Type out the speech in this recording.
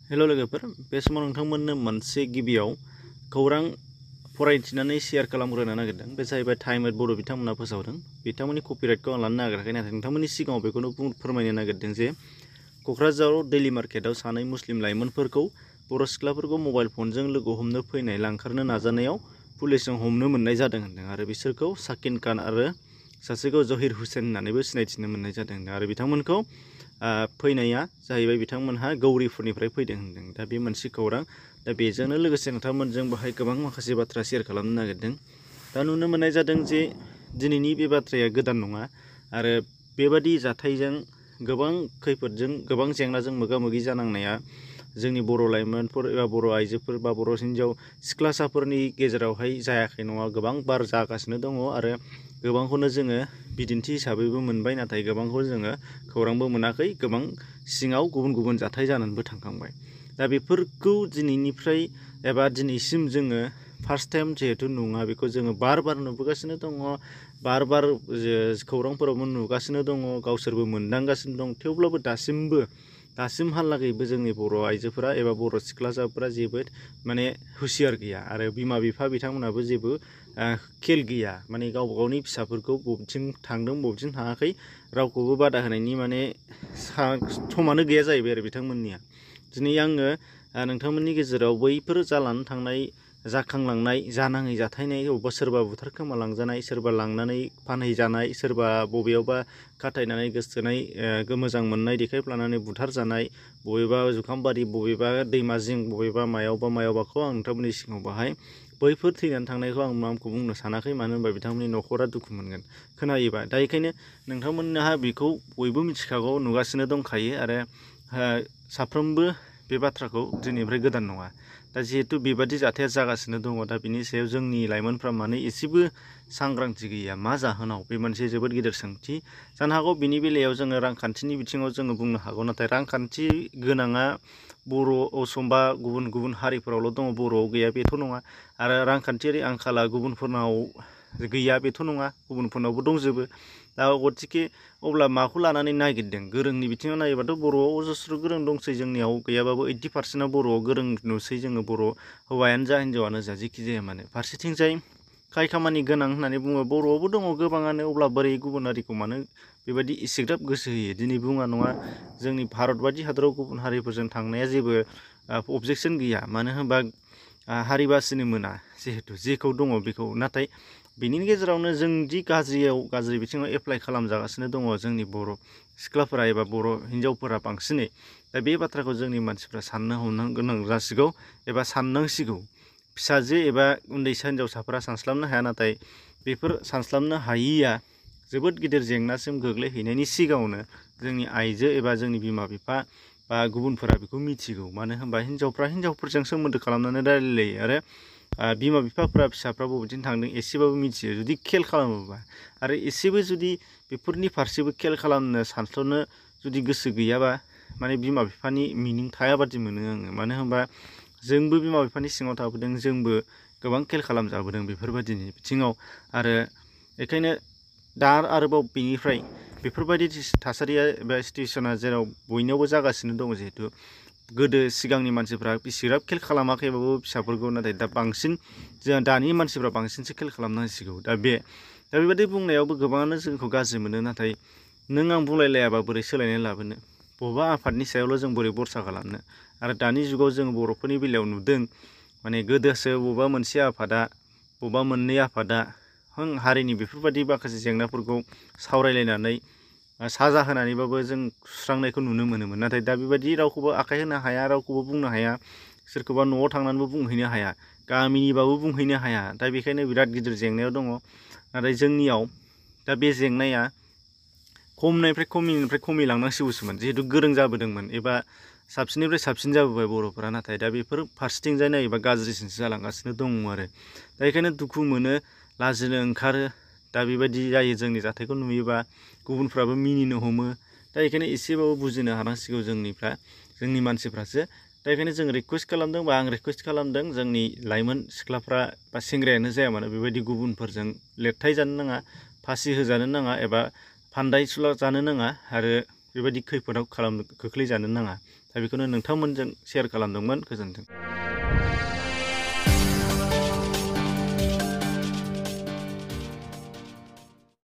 हेल' लोगोफोर, बे समाव नोंथांमोननो मोनसे गिबियाव खौरां फरायथिनानै शेयार खालामग्रोनो नागिरदों। बे जाहैबाय टाइम एट बड' बिथांमोना फोसावदों। बिथांमोननि कपिराइटखौ आं लानो नागिराखै, नाथाय नोंथांमोननि सिगाङाव बेखौनो फोरमायनो नागिरदों जे क'क्राझाराव दैलि मार्केटआव सानै मुस्लिम लाइमोनफोरखौ बर' सिख्लाफोरखौ मबाइल फनजों लोगो हमनो फैनाय लांखारनो नाजानायाव पुलिसजों हमनो मोननाय जादों होनदों आरो बिसोरखौ साकिन खान आरो सासेखौ जहिर हुसेन होननानैबो सिनायथिनो मोननाय जादों होनदों आरो बिथांमोनखौ फैनाया जाहैबाय बिथांमोनहा गौरिफोरनिफ्राय फैदों होनदों। दा बे मोनसे खौरां। दा बेजोंनो लोगोसे नोंथांमोनजों बाहाय गोबां माखासे बाथ्रा शेयार खालामनो नागिरदों। दा नुनो मोननाय जादों जे दिनैनि बे बाथ्राया गोदान नङा आरो बेबादि जाथायजों गोबां खैफोदजों गोबां जेंनाजों मोगा मोगि जानांनाया जोंनि बर' लाइमोनफोर एबा बर' आइजोफोर बा बर' हिन्जाव सिख्लासाफोरनि गेजेरावहाय जायाखै नङा, गोबां बार जागासिनो दङ आरो गोबांखौनो जोङो बिदिन्थि हिसाबैबो मोनबाय, नाथाय गोबांखौ जोङो खौरांबो मोनाखै। गोबां सिङाव गुबुन गुबुन जाथाय जानानैबो थांखांबाय। दा बेफोरखौ दिनैनिफ्राय एबा दिनैसिम जोङो फार्स्ट टाइम जिहेथु नङा, बेखौ जोङो बार बार नुबोगासिनो दङ, बार बार खौरांफोरावबो नुगासिनो दङ, गावसोरबो मोनदांगासिनो दं। थेवब्लाबो दासिमहालागैबो जोंनि बर' आइजोफोरा एबा बर' सिख्लासाफोरा जेबो माने हुसियार गैया आरो बिमा बिफा बिथांमोनाबो जेबो खेल गैया। माने गावबा गावनि फिसाफोरखौ बबेथिं थांदों बबेथिं थाङाखै रावखौबो बादा होनायनि माने समानो गैया जाहैबाय आरो बिथांमोननिया। दिनै आङो नोंथांमोननि गेजेराव बैफोर जानानै थांनाय जाखांलांनाय जानाङै जाथायनाय, अबेबा सोरबा बुथारखोमालांजानाय, सोरबा लांनानै फानहैजानाय, सोरबा बबेयावबा खाथायनानै गोसथोनाय मोजां मोननाय देखायफ्लानानै बुथारजानाय, बबेबा जुखामबारि, बबेबा दैमा जिं, बबेबा मायावबाखौ आं नोंथांमोननि सिगाङाव बाहाय बैफोर थैनानै थांनायखौ आं नामखौ बुंनो सानाखै, मानो होनबा बिथांमोननि न'खरा दुखु मोनगोन खोनायोबा। दा बेखायनो नोंथांमोनहा बेखौ बयबो मिथिखागौ, नुगासिनो दंखायो आरो साफ्रोमबो बे बाथ्राखौ दिनैनिफ्राय गोदान नङा। दा जिहेथु बेबादि जाथाया जागासिनो दङ, दा बिनि सायाव जोंनि लाइमोनफ्रा मानो एसेबो सांग्रांथि गैया, मा जाहोनाव? बे मोनसे जोबोद गिदिर सोंथि। जानो हागौ बिनि बेलायाव जोङो रांखान्थिनि बिथिङाव जोङो बुंनो हागौ, नाथाय रांखान्थि गोनाङा बर' असम बा गुबुन गुबुन हारिफोरावल' दङ, बर'आव गैया बेथ' नङा। आरो रांखान्थियारि आंखाला गुबुनफोरनाव गैया बेथ' नङा, गुबुनफोरनावबो दंजोबो। दा गथिखे अब्ला माखौ लानानै नागिरदों? गोरोंनि बिथिङाव नायोबाथ' बर'आव अजस्र' गोरों दंसै, जोंनियाव गैयाबाबो 80% बर'आव गोरों नुसै जोङो। बर' हौवायानो जा हिन्जावानो जा जेखि जाया मानो। फारसेथिंजाय खाय खामानि गोनां होननानै बुङो, बर'आवबो दङ गोबाङानो, अब्ला बोरै गुबुन हारिखौ मानो बेबायदि एसेग्राब गोसो होयो? दिनै बुङा नङा जोंनि भारत बायदि हादराव गुबुन हारिफोरजों थांनाया जेबो अबजेक्सन गैया, मानो होनबा हारि बासिनो मोना जिहेथु जेखौ दङ बेखौ। नाथाय बिनि गेजेरावनो जोंदि गाज्रि बिथिङाव एप्लाइ खालामजागासिनो दङ जोंनि बर' सिख्लाफोरा एबा बर' हिन्जावफोरा बांसिनै। दा बे बाथ्राखौ जोंनि मानसिफ्रा साननो हमनो गोनां जासिगौ एबा साननांसिगौ। फिसाजो एबा उन्दैसा हिन्जावसाफोरा सानस्लाबनो हाया, नाथाय बेफोर सानस्लाबनो हायिया जोबोद गिदिर जेंनासिम गोग्लैहैनायनि सिगाङावनो जोंनि आइजो एबा जोंनि बिमा बिफा बा गुबुनफोरा बेखौ मिथिगौ। मानो होनबा हिन्जावफ्रा हिन्जावफोरजों सोमोन्दो खालामनानै रायलायो आरो बिमा बिफाफ्रा फिसाफ्रा बबेथिं थांदों एसेबाबो मिथियो, जुदि खेल खालामोबा। आरो एसेबो जुदि बेफोरनि फारसेबो खेल खालामनो सानस्ल'नो जुदि गोसो गैयाबा, माने बिमा बिफानि मिनिं थाया बादि मोनो आङो। मानो होनबा जोंबो बिमा बिफानि सिङाव थाबोदों, जोंबो गोबां खेल खालामजाबोदों बेफोरबायदिनि बिथिङाव। आरो बेखायनो दा आरोबाव बेनिफ्राय बेफोरबायदि थासारिया एबा सिटुवेसना जेराव बयनियावबो जागासिनो दङ, जिहेथु गोदो सिगांनि मानसिफ्रा इसिग्राब खेल खालामाखैबाबो फिसाफोरखौ, नाथाय दा बांसिन जोंहा दानि मानसिफ्रा बांसिनसो खेल खालामनांसिगौ। दा बेबायदि बुंनायावबो गोबाङानो जोंखौ गाज्रि मोनो, नाथाय नों आं बुंलायलायाबा बोरै सोलायनाय लाबोनो? बबेबा आफादनि सायावल' जों बोरै भरसा खालामनो? आरो दानि जुगाव जों बर'फोरनि बेलायाव नुदों, माने गोदोसो बबेबा मोनसे आफादा, बबेबा मोननै आफादा हारिनि बेफोरबायदि माखासे जेंनाफोरखौ सावरायलायनानै साजा होनानैबाबो जों सुस्रांनायखौ नुनो मोनोमोन। नाथाय दा बेबायदि रावखौबो आखाइ होनो हाया, रावखौबो बुंनो हाया, सोरखौबा न'आव थांनानैबो बुंहैनो हाया, गामिनिबाबो बुंहैनो हाया। दा बेखायनो बिराद गिदिर जेंनायाव दङ। नाथाय जोंनियाव दा बे जेंनाया खमनिफ्राय खमिलांनांसिगौसोमोन, जिहेतु गोरों जाबोदोंमोन एबा साबसिननिफ्राय साबसिन जाबोबाय बर'फोरा। नाथाय दा बेफोर फारसेथिंजाय नायोबा गाज्रिसिनसो जालांगासिनो दङ आरो। दा बेखायनो दुखु मोनो, लाजिनो ओंखारो। दा बेबायदि जायो जोंनि जाथायखौ नुयोबा, गुबुनफ्राबो मिनिनो हमो। दा बेखायनो एसेबाबो बुजिनो हानांसिगौ जोंनि मानसिफ्रासो। दा बेखायनो जों रिकुवेस्ट खालामदों, बा आं रिकुवेस्ट खालामदों, जोंनि लाइमोन सिख्लाफ्रा बा सेंग्रायानो जाया मानो बेबायदि गुबुनफोरजों लेरथाय जानो नाङा, फासि होजानो नाङा एबा फान्दाय सुला जानो नाङा, आरो बेबायदि खैफोदाव खोख्लैजानो नाङा। दा बेखौनो नोंथांमोनजों शेयार खालामदोंमोन। गोजोन्थों।